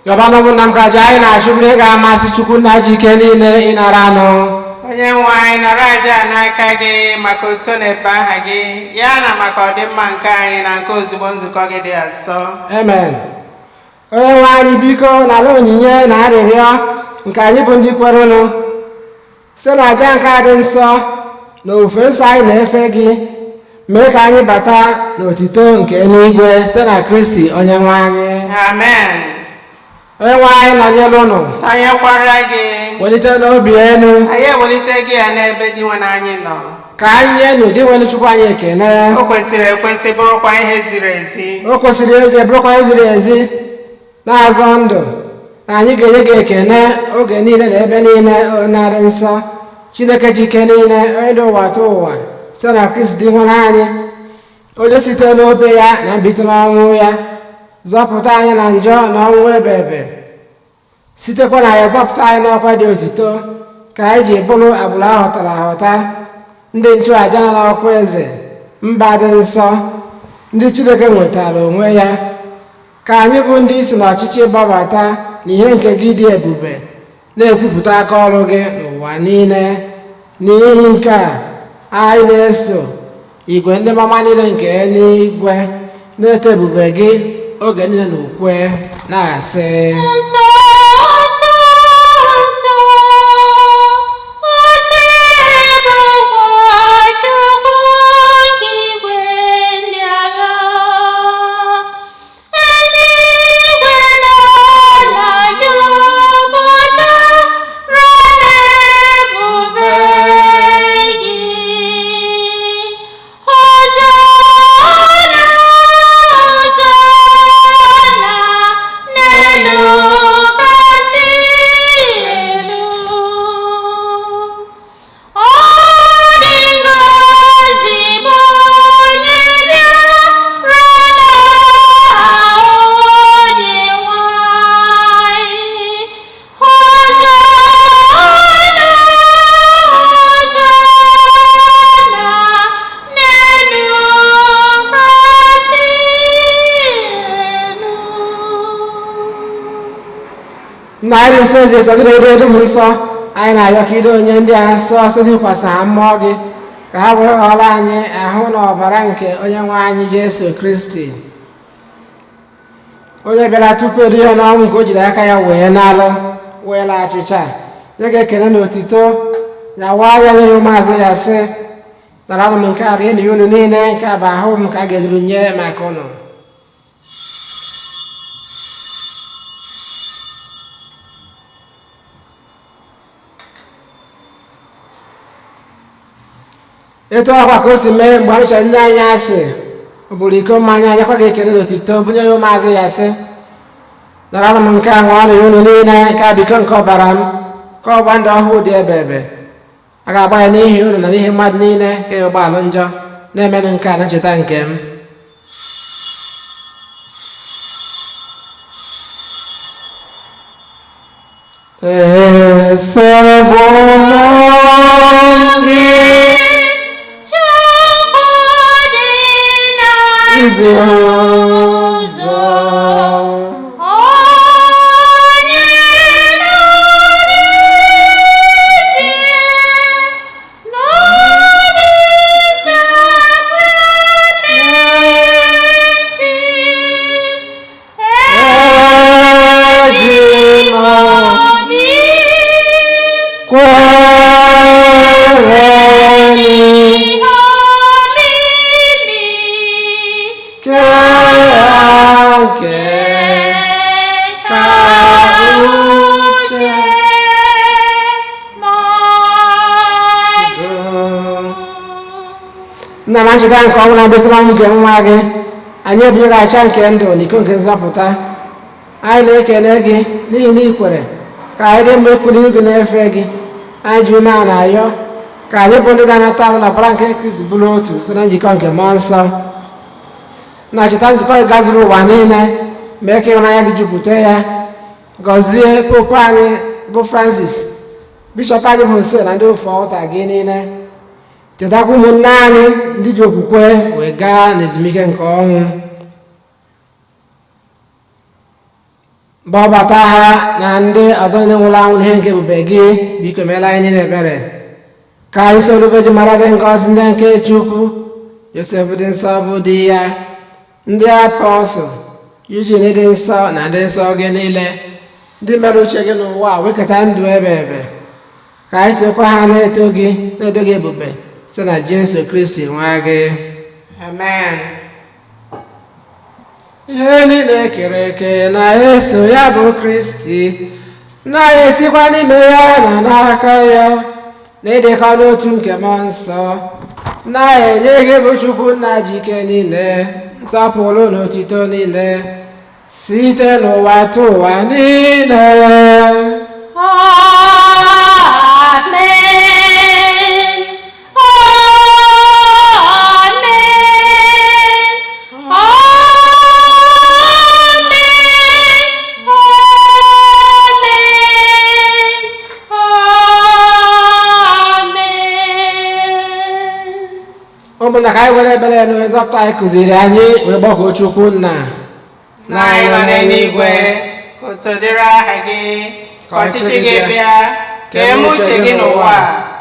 S4: Yọbanụ ụmụnna m ka aja anyị na-achụ bụrụ ihe ga-amasị Chukwu nna ji ike niile ịnara anụ.
S3: Onye nwe anyị, nara aja a n'aka gị maka otuto na ebe aha gị, ya na maka ọdịmma nke anyị na nke ozugbo nzukọ gị dị asọ.
S4: Amen. Onye nwe anyị, biko nara onyinye na arịrịọ nke anyị bụ ndị kwerenụ site na aja nke a dị nsọ na ofufe nsọ anyị na-efe gị, mee ka anyị bata n'otito nke eluigwe site na Kristi onye nwe anyị.
S3: Amen.
S4: Onye nwe anyị nọnyere ụnụ.
S3: Tọnyekwara gị.
S4: Welite n'obi elu.
S3: Anyị ewelite gị ya n'ebe dị nwe na anyị nọ.
S4: Ka anyị nye n'ụdị nwere Chukwu anyị ekele.
S3: O kwesịrị ekwesị, bụrụkwa ihe ziri ezi.
S4: O kwesịrị ezi, bụrụkwa ihe ziri ezi na-azọ ndụ na anyị ga-enye gị ekele oge niile na ebe niile, onye na-adị nsọ, Chineke ji ike niile, onye dị ụwa tụ ụwa, site na Kristi dị nwere anyị, onye site n'obe ya na mbilite n'ọnwụ ya zọpụta anyị na njọ na ọnwụ ebe ebe, sitekwa na ya zọpụta anyị n'ọkwa dị otito, ka anyị ji bụrụ agbụrụ ahọtara ahọta, ndị nchụàja nọ n'ọkwa eze, mba dị nsọ, ndị Chineke nwetara onwe ya, ka anyị bụ ndị si n'ọchịchị gbabata n'ihe nke gị dị ebube, na-ekwupụta aka ọrụ gị n'ụwa niile. N'ihi nke a, anyị na-eso igwe ndị mama niile nke eluigwe na-eto ebube gị oge niile na ukwe na-asị:
S1: Nsọ, nsọ, nsọ, Osebụrụwa Chukwu nke igwe ndị agha. Eluigwe na ala jupụtara n'ebube gị. Hozanna, Hozanna, n'elu kasị elu. Ọ dị ngọzi bụ onye bịara n'aha Onyenwe anyị. Hozanna, Hozanna, n'elu kasị elu.
S4: Nna anyị dị nsọ, ezi nsọ gị na-edo edo m nsọ, anyị na-arịọ ka ido onye ndị a nsọ site n'ịkwasa ha mmụọ gị, ka ha wee ghọrọ anyị ahụ na ọbara nke onye nwe anyị Jesu Kristi, onye bịara tupu edu ya n'ọnwụ nke o jiri aka ya wee nalụ, wee laa achịcha nye gị ekele na otito ya, waa ya, nye ya ụmụazụ ya, sị: "Naranụ m nke a, rienụ ya unu niile. Nke a bụ ahụ m ka a ga-ejiri nye maka ụnụ." Etu ọkwa ka o si mee mgbe arụchara ndị anyị asị, o buru iko mmanya, nyekwa gị ekele na otito, bunye ya ụmụazụ ya, sị: "Naranụ m nke a, ṅụọnụ ya unu niile. Nke a bụ iko nke ọbara m, ka ọgba ndụ ọhụụ dị ebe ebe. A ga-agba ya n'ihi unu na n'ihi mmadụ niile ka ya ụgbọalụ njọ. Na-emenụ nke a na ncheta nke m." Esebụla gị.
S1: Chukwu dị na
S4: izi ụzọ.
S1: Onye nọ n'ezie n'obi sakramenti
S4: eji m
S1: obi
S4: kwere
S1: ihe omimi
S4: nke nke
S1: ka uche mmadụ.
S4: Nna, na ncheta nke ọnwụ na mbilite n'ọnwụ nke nwa gị, anyị ebunye gị aja nke ndụ na iko nke nzọpụta. Anyị na-ekele gị n'ihi na ị kwere ka anyị dị mgbe kwuru gị na-efe gị. Anyị ji umeala na-ayọ ka anyị bụ ndị na-anata ahụ na ọbara nke Kristi bụrụ otu site na njikọ nke mmụọ nsọ. Na cheta nzukọ gị gazuru ụwa niile, mee ka ịhụnanya gị jupụta ya. Gọzie popu anyị bụ Francis, bishọp anyị bụ Hosea na ndị ofe ọta gị niile. Chetakwa ụmụnne anyị ndị ji okwukwe wee gaa n'ezumike nke ọnwụ. Gbabata ha na ndị ọzọ niile nwụrụ anwụ n'ihe nke ebube gị. Biko meela anyị niile ebere, ka anyị soro Virgin Maria dị ngọzi, nne nke Chukwu, Josef dị nsọ bụ di ya, ndị apọstụl, Eugene dị nsọ na ndị nsọ gị niile, ndị mere uche gị n'ụwa wekọta ndụ ebe ebe, ka anyị sokwa ha na-eto gị, na-edo gị ebube, site na Jesu Kristi nwa gị.
S3: Amen.
S4: Ihe niile kere eke na-eso ya bụ Kristi, na-esikwa n'ime ya na n'aka ya, na ịdịkọ n'otu nke Mmụọ Nsọ, na-enye gị bụ Chukwu Nna ji ike niile nsọpụrụ na otito niile, site n'ụwa tụ ụwa niile.
S1: Amen. Amen. Amen. Amen.
S4: Ụmụnna, ka anyị were ebere na nzọpụta anyị kụziri anyị wee gbakọọ Chukwu Nna.
S3: Nna anyị nọ n'eluigwe, ka otuto dịrị aha gị, ka ọchịchị gị bịa, ka eme uche gị n'ụwa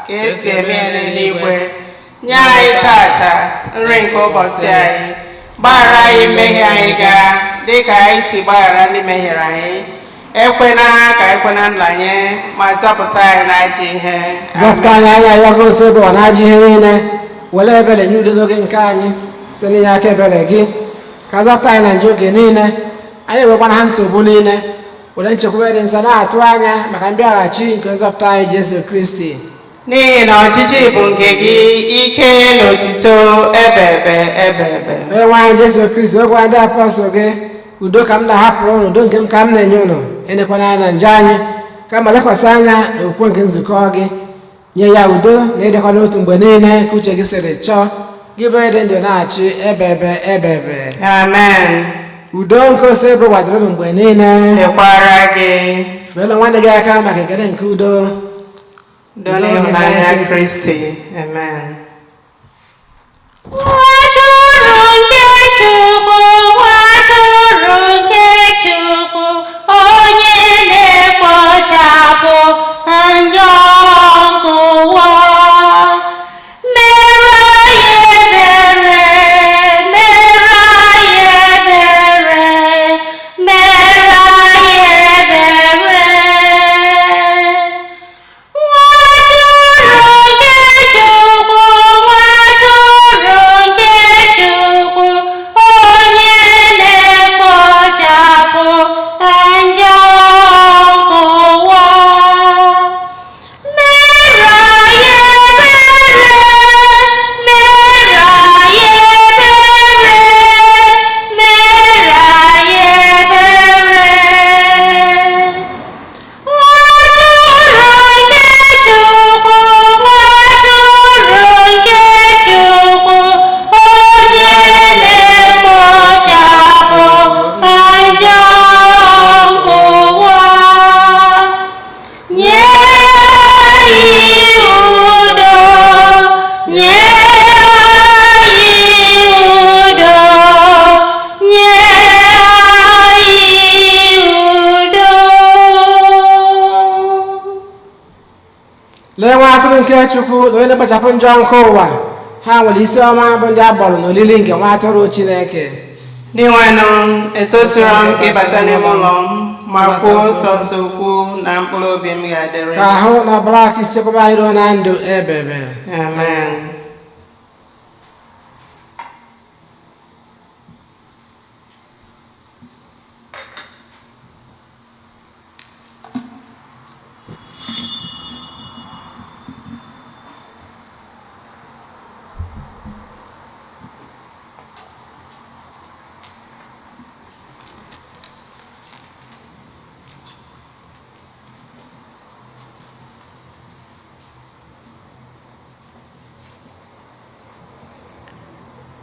S3: ka esi eme ya n'eluigwe. Nye anyị tata nri nke ụbọchị anyị. Gbaghara anyị mmehie anyị gaa dịka anyị si gbaghara ndị mehiere anyị. Ekwena ka ekwena nlanye, ma zọpụta anyị n'ajọ ihe.
S4: Zọpụta anyị, anyị ayọgo Osebụrụwa na ajọ ihe niile, were ebere nye udo n'oge nke anyị, site n'inye aka ebere gị, ka zọpụta anyị na njọ oge niile anyị enwekwana ha nsogbu niile, were nchekwube dị nsọ na-atụ anya maka mbịaghachi nke nzọpụta anyị Jesu Kristi.
S3: N'ihi na ọchịchị bụ nke gị, ike na otuto ebe ebe ebe ebe.
S4: Onye nwe anyị Jesu Kristi, okwu ndị apọstụl gị, udo ka m na-ahapụrụ unu, udo nke m ka m na-enye unu, elekwana anya na njọ anyị, kama lekwasị anya n'okwukwe nke nzukọ gị, nye ya udo na ịdịkwa n'otu mgbe niile ka uche gị siri chọọ, gị bụ onye dị ndụ na-achị ebe ebe ebe ebe.
S3: Amen.
S4: Udo nke Osebụrụwa dịrị unu mgbe niile.
S3: Dịkwara gị.
S4: Feela nwanne gị aka maka ekele nke udo.
S3: Udo na ịhụnanya Kristi. Amen.
S1: Nwatụrụ nke Chukwu, nwatụrụ nke Chukwu, onye na-ekpochapụ njọ nke ụwa. Mere anyị ebere, mere anyị ebere, mere anyị ebere. Nwatụrụ nke Chukwu, nwatụrụ nke Chukwu, onye na-ekpochapụ njọ nke ụwa. Mere anyị ebere, mere anyị ebere, mere anyị ebere. Nwatụrụ nke Chukwu, nwatụrụ nke Chukwu, onye na-ekpochapụ njọ nke ụwa. Nye anyị udo, nye anyị udo, nye anyị udo.
S4: Lee nwa atụrụ nke Chukwu na onye na-ekpochapụ njọ nke ụwa. Ha nwere isi ọma bụ ndị a gbọrọ n'olili nke nwa atụrụ Chineke.
S3: Dinwenụ, etozuru m ka ịbata n'ime ụlọ m, ma kwuo sọsọ okwu na mkpụrụ obi m ga-adịrị.
S4: Ka ahụ na ọbara Kristi chekwaba anyị ruo na ndụ ebebe.
S3: Amen.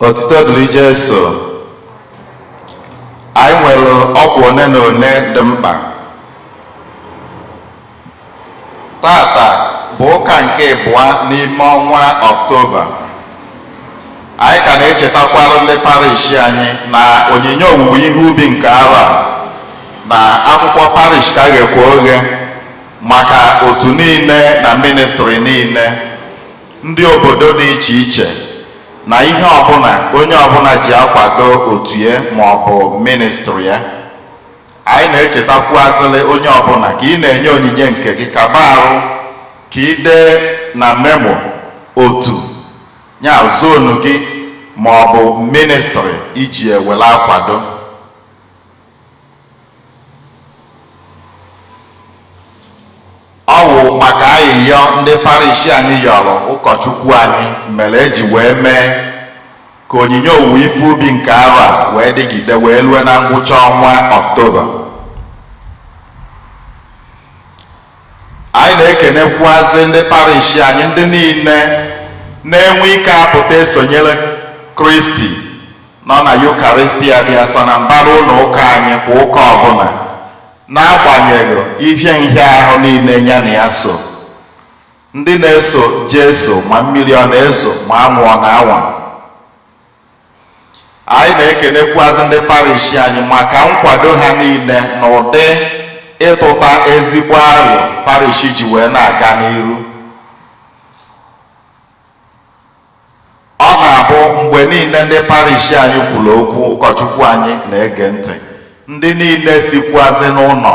S2: Otito dịrị Jesu. Anyị nwere ọkwa one na one dị mkpa. Tata bụ ụka nke abụọ n'ime ọnwa Ọktoba. Anyị ka na-echetakwara ndị parish anyị na onyinye owuwe ihe ubi nke arọ a Na akwụkwọ parish ka ga-ekwe oghe maka otu niile na ministry niile, ndị obodo dị iche iche, na ihe ọbụla onye ọbụla ji akwado otu ya ma ọ bụ ministry ya. Anyị na-echetakwuazịrị onye ọbụla ka ị na-enye onyinye nke gị, kaba arụ ka ị dee na memo otu ya, zone gị ma ọ bụ ministry iji ewere akwado. Ọ wụ maka ayịyọ ndị parish anyị yọrọ ụkọchukwu anyị mere eji wee mee ka onyinye owuwe ife ubi nke arọ a wee dịgide wee lue na ngwụcha ọnwa Ọktoba. Anyị na-ekenekwuazị ndị parish anyị, ndị niile na-enwe ike apụta esonyere Kristi nọ na Yukaristia dị asọ na mbara ụlọ ụka anyị kwa ụka ọbụla, n'agbanyeghị ihe nhịahụ niile ya na ya so. Ndị na-eso Jesu ma mmiri ọ na-ezo ma anwụ ọ na-awa. Anyị na-ekenekwuazị ndị parish anyị maka nkwado ha niile na ụdị ịtụta ezigbo aro parish ji wee na-aga n'iru. Ọ na-abụ mgbe niile ndị parish anyị kwuru okwu, ụkọchukwu anyị na-ege ntị. Ndị niile sikwuazị n'ụlọ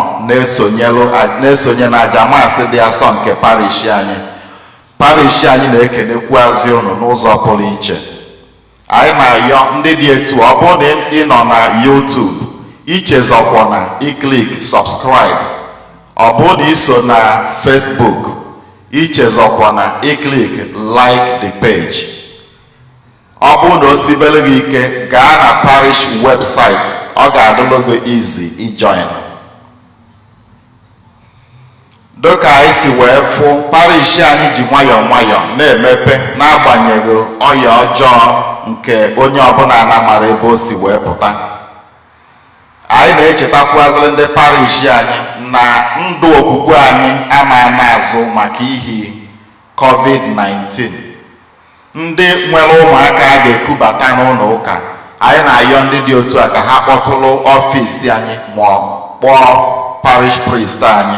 S2: na-esonye na aja maasị dị asọ nke parish anyị, parish anyị na-ekenekwuazị unu n'ụzọ pụrụ iche. Anyị na-ayọ ndị dị etu ọ bụrụ na ị nọ na YouTube, ichezọkwa na iclick subscribe. Ọ bụrụ na ị so na Facebook, ichezọkwa na iclick like the page. Ọ bụrụ na o sibere gị ike, gaa na parish website, ọ ga-adịlụ gị easy ijoin. Dịka anyị si wee fụ, parish anyị ji nwayọọ nwayọọ na-emepe n'agbanyeghị ọya ọjọọ nke onye ọbụla na-amara ebe o si wee pụta. Anyị na-echetakwazịrị ndị parish anyị na ndụ okwukwe anyị ama ama azụ maka ihi COVID-19. Ndị nwere ụmụaka a ga-ekubata n'ụlọ ụka, anyị na-ayọ ndị dị otu a ka ha kpọtụrụ ọfịs anyị ma ọ kpọọ parish priest anyị.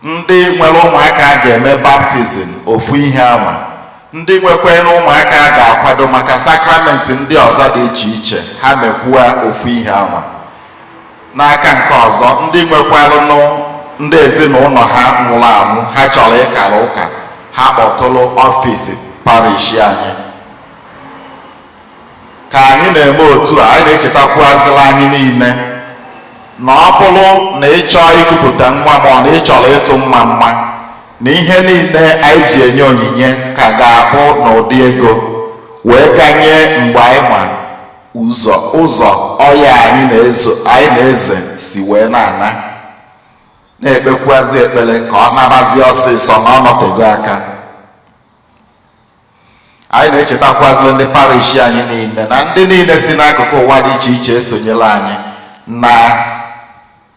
S2: Ndị nwere ụmụaka a ga-eme baptizim, ofu ihe ama. Ndị nwekwara ụmụaka a ga-akwado maka sakramenti ndị ọzọ dị iche iche, ha mekwuo ofu ihe ama. N'aka nke ọzọ, ndị nwekwaranụ ndị ezinụlọ ha nwụrụ anwụ ha chọrọ ịkara ụka, ha kpọtụrụ ọfịs parish anyị. Ka anyị na-eme otu a, anyị na-echetakwuazịrị anyị niile na ọ bụrụ na ị chọọ ikupụta nwa ma ọ na ị chọrọ ịtụ mma mma na ihe niile anyị ji enye onyinye ka ga-abụ n'ụdị ego wee ganye mgbe anyị ma ụzọ ụzọ ọya anyị na-ezo anyị na-eze si wee na-ana, na-ekpekwuazị ekpere ka ọ nabazie ọsịsọ na ọ nọtego aka. Anyị na-echetakwazịrị ndị parish anyị niile na ndị niile si n'akụkụ ụwa dị iche iche esonyela anyị na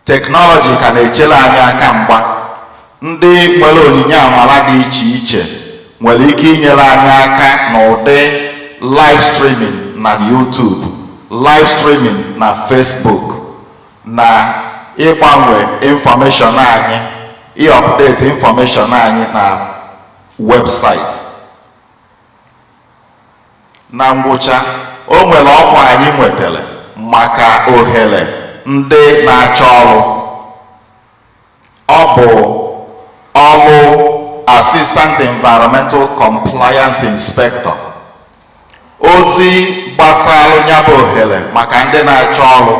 S2: teknọlọji ka na-echere anyị aka mgba. Ndị nwere onyinye amara dị iche iche nwere ike inyere anyị aka n'ụdị live streaming na YouTube, live streaming na Facebook, na ịgbanwe information anyị, ịupdate information anyị na website. Na ngwụcha, o nwere ọkwa anyị nwetara maka ohere ndị na-achọ ọrụ. Ọ bụ ọrụ Assistant Environmental Compliance Inspector. Ozi gbasara ya bụ ohere maka ndị na-achọ ọrụ,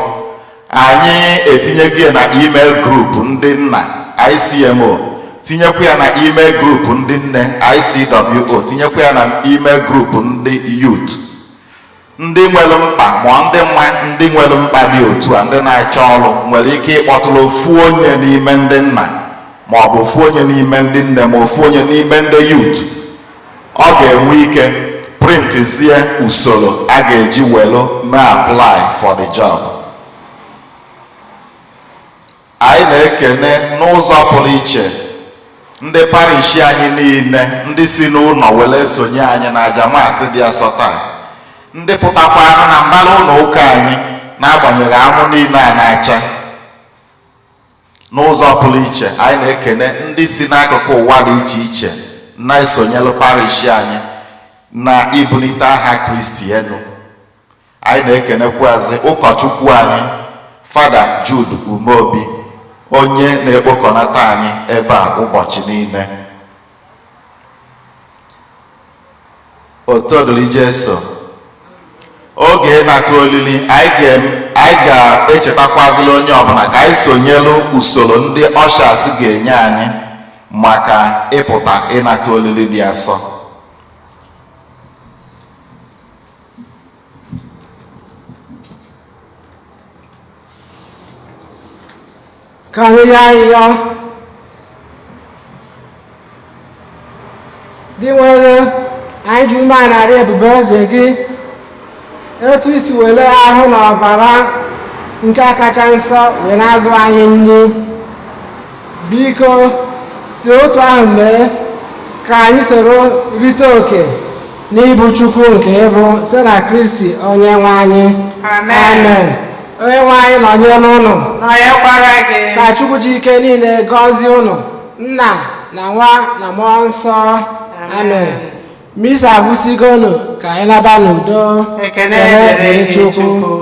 S2: anyị etinyego ya na email group ndị nna ICMO, tinyekwa ya na email group ndị nne ICWO, tinyekwa ya na email group ndị youth. Ndị nwere mkpa ma ndị nwa ndị nwere mkpa dị otu a, ndị na-achọ ọrụ, nwere ike ịkpọtụrụ ofu onye n'ime ndị nna ma ọ bụ ofu onye n'ime ndị nne ma ofu onye n'ime ndị youth. Ọ ga-enwe ike printizie usoro a ga-eji welu mee apply for the job. Anyị na-ekene n'ụzọ pụrụ iche ndị parish anyị niile, ndị si n'ụlọ were esonye anyị na aja maasị dị asọ taa, ndị pụtakwanụ na mbara ụlọ ụka anyị n'agbanyeghị anwụ niile a na-acha. N'ụzọ pụrụ iche, anyị na-ekene ndị si n'akụkụ ụwa dị iche iche na-esonyelu parish anyị na ibulite aha Kristi elu. Anyị na-ekenekwazị ụkọchukwu anyị, Fada Jude Umeobi, onye na-ekpokọnata anyị ebe a ụbọchị niile. Otito dịrị Jesu. Oge ịnata olili, anyị ga-echetakwazịla onye ọbụla ka anyị sonyelu usoro ndị ushers ga-enye anyị maka ịpụta ịnata olili dị asọ.
S4: Ka anyị yọọ ayịyọ. Dinwenụ, anyị ji umeala arịọ ebube eze gị, etu i si were ahụ na ọbara nke kacha nsọ wee na-azụ anyị nri, biko si otu ahụ mee ka anyị soro rite oke n'ịbụ Chukwu nke ịbụ site na Kristi onye nwe anyị.
S3: Amen.
S4: Amen. Onye nwe anyị nọnyere ụnụ.
S3: Nọnyekwara gị.
S4: Ka Chukwu ji ike niile gọzie ụnụ, Nna na Nwa na Mmụọ Nsọ. Amen. Misa agwụsịgonu, ka anyị laba n'udo.
S3: Ekene dịrị gị, Chukwu.